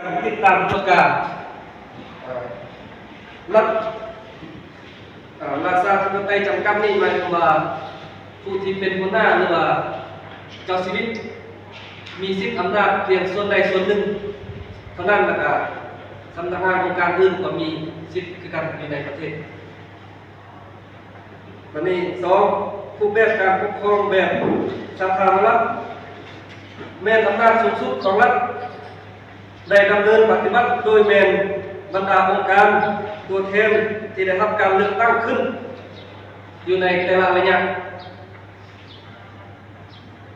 ການຕິດຕາມກວດກາ ເອີ ລັດ ເອີ ລາຊາທິປະໄຕຈຳກັດນີ້ ໝາຍຄວາມວ່າ ຜູ້ທີ່ເປັນຫົວໜ້າ ຫຼືວ່າເຈົ້າຊີວິດ ມີສິດອຳນາດພຽງສ່ວນໃດສ່ວນໜຶ່ງເທົ່ານັ້ນ ແລ້ວກະສຳນັກງານອົງການອື່ນກໍມີສິດຄືກັນຢູ່ໃນປະເທດ. ບັດນີ້ ສອງ ຮູບແບບການປົກຄອງແບບສາທາລະນະລັດ ແມ່ນອຳນາດສູງສຸດຂອງລັດ ໄດ້ດຳເນີນປະຕິບັດໂດຍແມ່ນບັນດາອົງການຕົວແທນທີ່ໄດ້ຮັບການເລືອກຕັ້ງຂຶ້ນຢູ່ໃນແຕ່ລະໄລຍະ.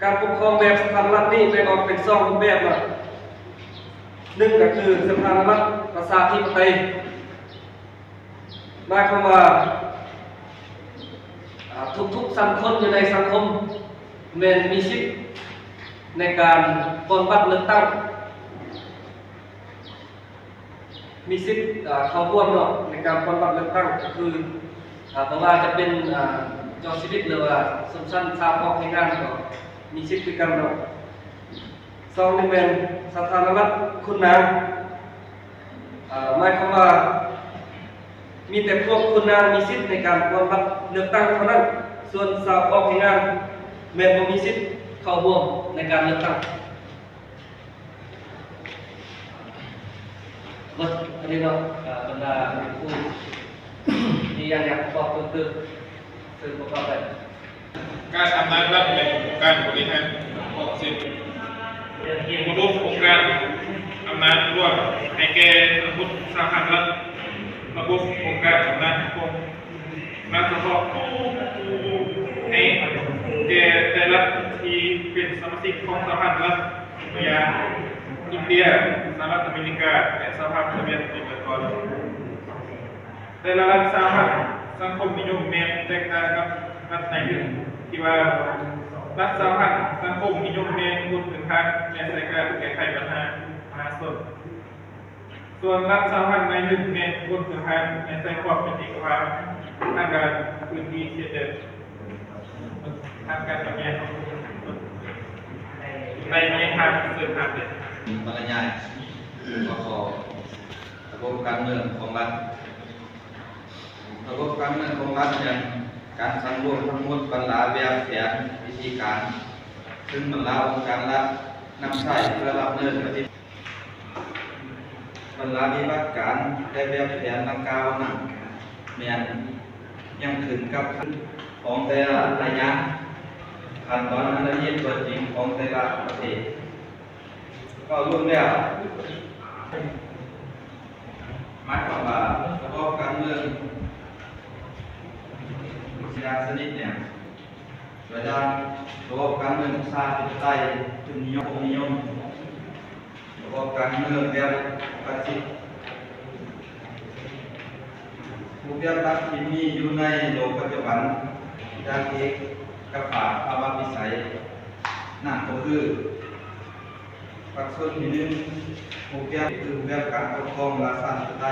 ການປົກຄອງແບບສາທາລະນະລັດນີ້ແບ່ງອອກເປັນສອງຮູບແບບເນາະ. ໜຶ່ງ ກໍຄືສາທາລະນະລັດປະຊາທິປະໄຕ ໝາຍຄວາມວ່າ ອາ ທຸກໆຊັ້ນຄົນຢູ່ໃນສັງຄົມແມ່ນມີສິດໃນການປ່ອນບັດເລືອກຕັ້ງ, ມີສິດ ອາ ເຂົ້າຮ່ວມເນາະ ໃນການປ່ອນບັດເລືອກຕັ້ງ ກໍຄື ອາ ບໍ່ວ່າຈະເປັນ ອາ ເຈົ້າຊີວິດ ຫຼືວ່າຊົນຊັ້ນຊາວອອກແຮງງານ ກໍມີສິດຄືກັນເນາະ. ສອງ ນີ້ແມ່ນສາທາລະນະລັດຂຸນນາງ ເອີ ໝາຍຄວາມວ່າ ມີແຕ່ພວກຂຸນນາງມີສິດໃນການປ່ອນບັດເລືອກຕັ້ງເທົ່ານັ້ນ, ສ່ວນຊາວອອກແຮງງານແມ່ນບໍ່ມີສິດເຂົ້າຮ່ວມໃນການເລືອກຕັ້ງ. ໝົດເທົ່ານີ້ເນາະ ເອີ ບັນດາຜູ້ທີ່ຍັງຢາກປະກອບເພີ່ມເຕີມ ເຊີນປະກອບໄດ້. ການອຳນາດລັດແມ່ນການບໍລິຫານອອກເສຍ ລະບົບອົງການອຳນາດລວມໃຫ້ແກ່ທັງໝົດສາທາລະນະລັດ, ລະບົບອົງການອຳນາດປົກຄອງ ອຳນາດສະເພາະໃຫ້ແກ່ແຕ່ລັດທີ່ເປັນສະມາຊິກຂອງສະຫະພັນລັດ ຕົວຢ່າງ ອິນເດຍ, ສະຫະລັດອາເມລິກາ ແລະ ສະຫະພາບໂຊວຽດເປັນຕົ້ນ. ແຕ່ລະລັດສະຫະພັນສັງຄົມນິຍົມແມ່ນແຕກຕ່າງກັບລັດໃນອື່ນ ທີ່ວ່າລັດສະຫະພັນສັງຄົມນິຍົມແມ່ນບົນພື້ນຖານແມ່ນໃສ່ການແກ້ໄຂບັນຫາມະຫາຊົນ, ສ່ວນລັດສະຫະພັນໃນອື່ນແມ່ນບົນພື້ນຖານແມ່ນໃສ່ຄວາມເປັນເອກະພາບທາງດ້ານພື້ນທີ່ເຂດແດນ, ທາງການແຍກ ໄດ້ແຍກທາງເດີນທາງເດັດ. ບັນຍາຍຫົວຂໍ້ ລະບົບການເມືອງຂອງລັດ. ລະບົບການເມືອງຂອງລັດແມ່ນການສັງລວມທັງໝົດບັນດາແບບແຜນວິທີການ ເຊິ່ງບັນດາອົງການລັດນຳໃຊ້ເພື່ອດຳເນີນປະຕິບັດບັນດາປະຕິບັດການ ແລະ ແບບແຜນດັ່ງກ່າວນັ້ນແມ່ນຍັງຂຶ້ນກັບຂອງແຕ່ລະໄລຍະ, ຂັ້ນຕອນອັນລະອຽດຕົວຈິງຂອງແຕ່ລະປະເທດ. ເວົ້າລວມແລ້ວ ໝາຍຄວາມວ່າລະບອບການເມືອງ ວິທະຍາສະໜິດແໜ້ນ ຕົວຢ່າງ ລະບອບການເມືອງປະຊາທິປະໄຕ ທຶນນິຍົມ ນິຍົມ ລະບອບການເມືອງແບບປະຕິ ຮູບແບບລັດທີ່ມີຢູ່ໃນໂລກປັດຈຸບັນ ຈາກເອກະພາບພາວະວິໄສ ນັ້ນກໍຄື ພາກສ່ວນທີໜຶ່ງ ຮູບແບບ ຄືຮູບແບບການປົກຄອງລາຊາທິປະໄຕ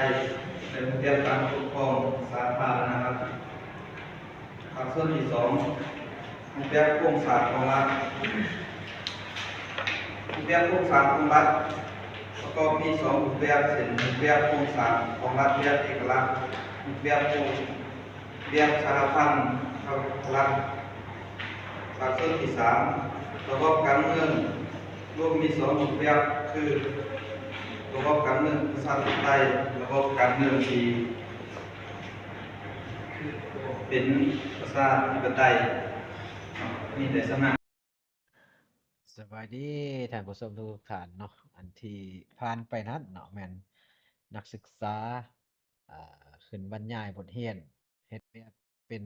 ແລະ ຮູບແບບການປົກຄອງສາທາລະນະລັດ. ພາກສ່ວນທີສອງ ຮູບແບບໂຄງສ້າງຂອງລັດ. ຮູບແບບໂຄງສ້າງຂອງລັດປະກອບມີສອງຮູບແບບ ເຊັ່ນ ຮູບແບບໂຄງສ້າງຂອງລັດແບບເອກະລັດ, ຮູບແບບໂຄງ ແບບສະຫະພັນລັດ. ພາກສ່ວນທີສາມ ລະບອບການເມືອງລວມມີສອງຮູບແບບ ຄື ລະບອບການເມືອງປະຊາທິປະໄຕ, ລະບອບການເມືອງທີ່ເປັນປະຊາທິປະໄຕ. ມີແຕ່ສ່ຳນັ້ນ. ສະບາຍດີທ່ານຜູ້ຊົມທຸກໆທ່ານເນາະ, ອັນທີ່ຜ່ານໄປນັ້ນເນາະ ແມ່ນນັກສຶກສາ ອ່າ ຂຶ້ນບັນຍາຍບົດຮຽນ ເຮັດແບບເປັນ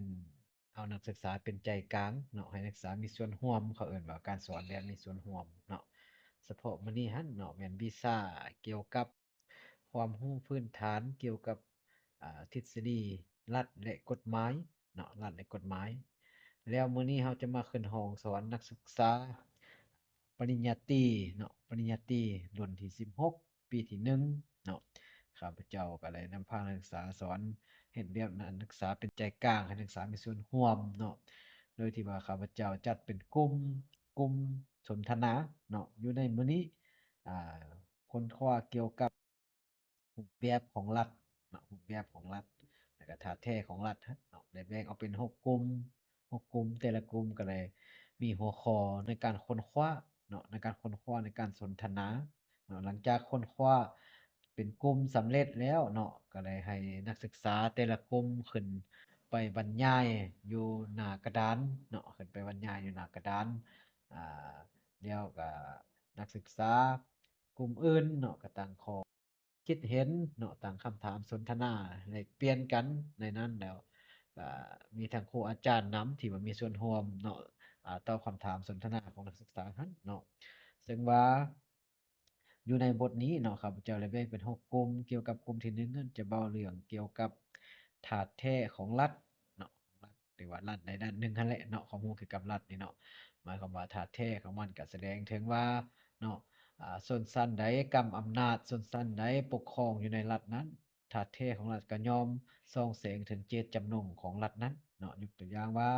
ເອົານັກສຶກສາເປັນໃຈກາງເນາະ, ໃຫ້ນັກສຶກສາມີສ່ວນຮ່ວມ, ເຂົາເອີ້ນວ່າການສອນແບບມີສ່ວນຮ່ວມເນາະ. ສະເພາະມື້ນີ້ຫັ້ນເນາະ ແມ່ນວິຊາກ່ຽວກັບຄວາມຮູ້ພື້ນຖານກ່ຽວກັບ ອ່າ ທິດສະດີລັດ ແລະ ກົດໝາຍເນາະ, ລັດ ແລະ ກົດໝາຍ. ແລ້ວມື້ນີ້ເຮົາຈະມາຂຶ້ນຫ້ອງສອນນັກສຶກສາ ປະລິນຍາຕີເນາະ, ປະລິນຍາຕີ ລຸ້ນທີສິບຫົກ ປີທີໜຶ່ງເນາະ. ຂ້າພະເຈົ້າກໍໄດ້ນຳພານັກສຶກສາສອນ ເຮັດແບບນັ້ນ ນັກສຶກສາເປັນໃຈກາງ ໃຫ້ນັກສຶກສາມີສ່ວນຮ່ວມເນາະ, ໂດຍທີ່ວ່າຂ້າພະເຈົ້າຈັດເປັນກຸ່ມ, ກຸ່ມສົນທະນາເນາະ. ຢູ່ໃນມື້ນີ້ ອ່າ ຄົ້ນຄວ້າກ່ຽວກັບຮູບແບບຂອງລັດເນາະ, ຮູບແບບຂອງລັດ ແລ້ວກໍທ່າແທ້ຂອງລັດເນາະ, ໄດ້ແບ່ງອອກເປັນຫົກກຸ່ມ, ຫົກກຸ່ມ, ແຕ່ລະກຸ່ມກໍໄດ້ມີຫົວຂໍ້ໃນການຄົ້ນຄວ້າເນາະ, ໃນການຄົ້ນຄວ້າ, ໃນການສົນທະນາເນາະ. ຫຼັງຈາກຄົ້ນຄວ້າເປັນກຸ່ມສຳເລັດແລ້ວເນາະ, ກໍໄດ້ໃຫ້ນັກສຶກສາແຕ່ລະກຸ່ມຂຶ້ນໄປບັນຍາຍຢູ່ໜ້າກະດານເນາະ, ຂຶ້ນໄປບັນຍາຍຢູ່ໜ້າກະດານ. ອາ ແລ້ວກໍນັກສຶກສາກຸ່ມອື່ນເນາະ ກໍຕັ້ງຂໍ້ຄິດເຫັນເນາະ, ຕັ້ງຄຳຖາມສົນທະນາແລກປ່ຽນກັນໃນນັ້ນ. ແລ້ວກໍມີທັງຄູອາຈານນຳທີ່ວ່າມີສ່ວນຮ່ວມເນາະ, ອາ ຕອບຄຳຖາມສົນທະນາຂອງນັກສຶກສາຫັ້ນເນາະ. ເຊິ່ງວ່າຢູ່ໃນບົດນີ້ເນາະ, ຂ້າພະເຈົ້າໄດ້ແບ່ງເປັນຫົກກຸ່ມ. ກ່ຽວກັບກຸ່ມທີໜຶ່ງນັ້ນ ຈະເວົ້າເລື່ອງກ່ຽວກັບທາດແທ້ຂອງລັດເນາະ, ຂອງລັດ ຫຼືວ່າລັດໃດລັດໜຶ່ງຫັ້ນແຫຼະເນາະ, ຄວາມຮູ້ກ່ຽວກັບລັດນີ້ເນາະ. ໝາຍຄວາມວ່າທາດແທ້ຂອງມັນກໍສະແດງເຖິງວ່າເນາະ, ອາ ຊົນຊັ້ນໃດກຳອຳນາດ, ຊົນຊັ້ນໃດປົກຄອງຢູ່ໃນລັດນັ້ນ, ທາດແທ້ຂອງລັດກໍຍ່ອມສ່ອງແສງເຖິງເຈດຈຳນົງຂອງລັດນັ້ນເນາະ. ຍົກຕົວຢ່າງວ່າ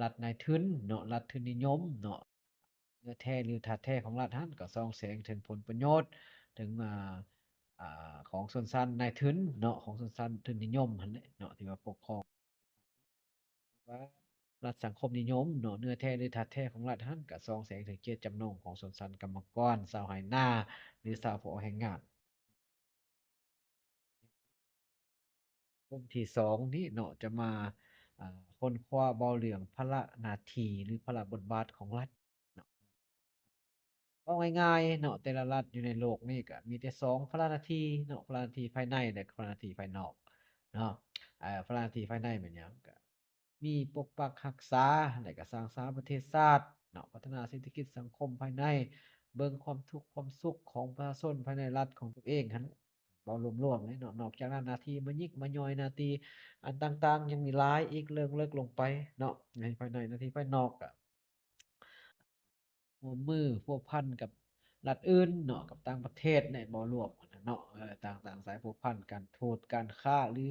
ລັດນາຍທຶນເນາະ, ລັດທຶນນິຍົມເນາະ, ເນື້ອແທ້ ຫຼື ທາດແທ້ຂອງລັດຫັ້ນກໍສ່ອງແສງເຖິງຜົນປະໂຫຍດ ເຖິງ ອາ ອາ ຂອງຊົນຊັ້ນນາຍທຶນເນາະ, ຂອງຊົນຊັ້ນທຶນນິຍົມຫັ້ນແຫຼະເນາະ ທີ່ວ່າປົກຄອງ. ວ່າລັດສັງຄົມນິຍົມເນາະ, ເນື້ອແທ້ ຫຼື ທາດແທ້ຂອງລັດຫັ້ນກໍສ່ອງແສງເຖິງເຈດຈຳນົງຂອງຊົນຊັ້ນກຳມະກອນ, ຊາວໄຮ່ນາ ຫຼື ຊາວຜູ້ອອກແຮງງານ. ກຸ່ມທີສອງນີ້ເນາະ ຈະມາ ອາ ຄົ້ນຄວ້າເວົ້າເລື່ອງພາລະໜ້າທີ່ ຫຼື ພາລະບົດບາດຂອງລັດເນາະ. ເວົ້າງ່າຍໆເນາະ, ແຕ່ລະລັດຢູ່ໃນໂລກນີ້ກໍມີແຕ່ສອງພາລະໜ້າທີ່ເນາະ, ພາລະໜ້າທີ່ພາຍໃນ ແລະ ພາລະໜ້າທີ່ພາຍນອກເນາະ. ເອີ ພາລະໜ້າທີ່ພາຍໃນແມ່ນຫຍັງ? ກໍ ມີປົກປັກຮັກສາ ແລະ ກໍສ້າງສາປະເທດຊາດເນາະ, ພັດທະນາເສດຖະກິດສັງຄົມພາຍໃນ, ເບິ່ງຄວາມທຸກຄວາມສຸກຂອງປະຊາຊົນພາຍໃນລັດຂອງຕົວເອງຫັ້ນ ເວົ້າລວມໆເລີຍເນາະ. ນອກຈາກນັ້ນ ໜ້າທີ່ມາຍິກມາຍ່ອຍ, ໜ້າທີ່ອັນຕ່າງໆ ຍັງມີຫຼາຍອີກເລື່ອງເລິກລົງໄປເນາະ, ໃນພາຍໃນ ໜ້າທີ່ພາຍນອກກໍຮ່ວມມືພົວພັນກັບລັດອື່ນເນາະ, ກັບຕ່າງປະເທດໃນເວົ້າລວມຫັ້ນນະເນາະ, ເອີ ຕ່າງໆສາຍພົວພັນ ການທູດ ການຄ້າ ຫຼື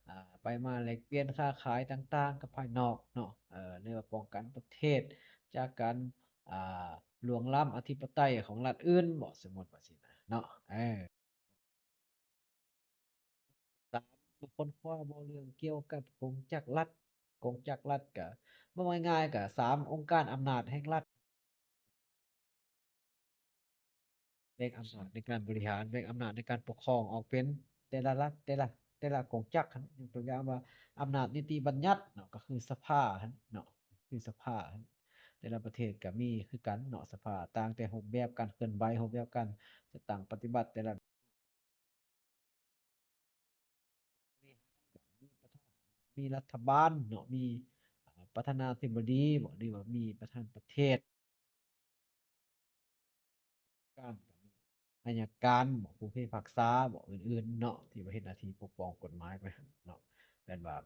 ອາ ໄປມາແລກປ່ຽນຄ້າຂາຍຕ່າງໆກັບພາຍນອກເນາະ, ເອີ ຫຼືວ່າປ້ອງກັນປະເທດຈາກການ ອ່າ ລ່ວງລ້ຳອະທິປະໄຕຂອງລັດອື່ນບໍ ສົມມຸດວ່າຊີ້ນະເນາະ. ເອີ ສາມ ມາຄົ້ນຄວ້າເວົ້າເລື່ອງກ່ຽວກັບກົງຈັກລັດ, ກົງຈັກລັດກະເວົ້າງ່າຍໆ ກະສາມອົງການອຳນາດແຫ່ງລັດ. ແບ່ງອຳນາດໃນການບໍລິຫານ, ແບ່ງອຳນາດໃນການປົກຄອງອອກເປັນແຕ່ລະລັດ, ແຕ່ລະ ແຕ່ລະກົງຈັກຫັ້ນ. ຍົກຕົວຢ່າງວ່າ ອຳນາດນິຕິບັນຍັດເນາະ, ກໍຄືສະພາຫັ້ນເນາະ, ຄືສະພາຫັ້ນ. ແຕ່ລະປະເທດກໍມີຄືກັນເນາະ, ສະພາ, ຕ່າງແຕ່ຮູບແບບການເຄື່ອນໄຫວ, ຮູບແບບການຈັດຕັ້ງປະຕິບັດແຕ່ລະ ມີລັດຖະບານເນາະ, ມີ ເອີ ປະທານາທິບໍດີບໍ ຫຼືວ່າມີປະທານປະເທດ, ການກໍມີໄອຍະການບໍ ຜູ້ພິພາກສາບໍ ອື່ນໆເນາະ ທີ່ວ່າເຮັດໜ້າທີ່ປົກປ້ອງກົດໝາຍໄປຫັ້ນເນາະ. ແມ່ນວ່າ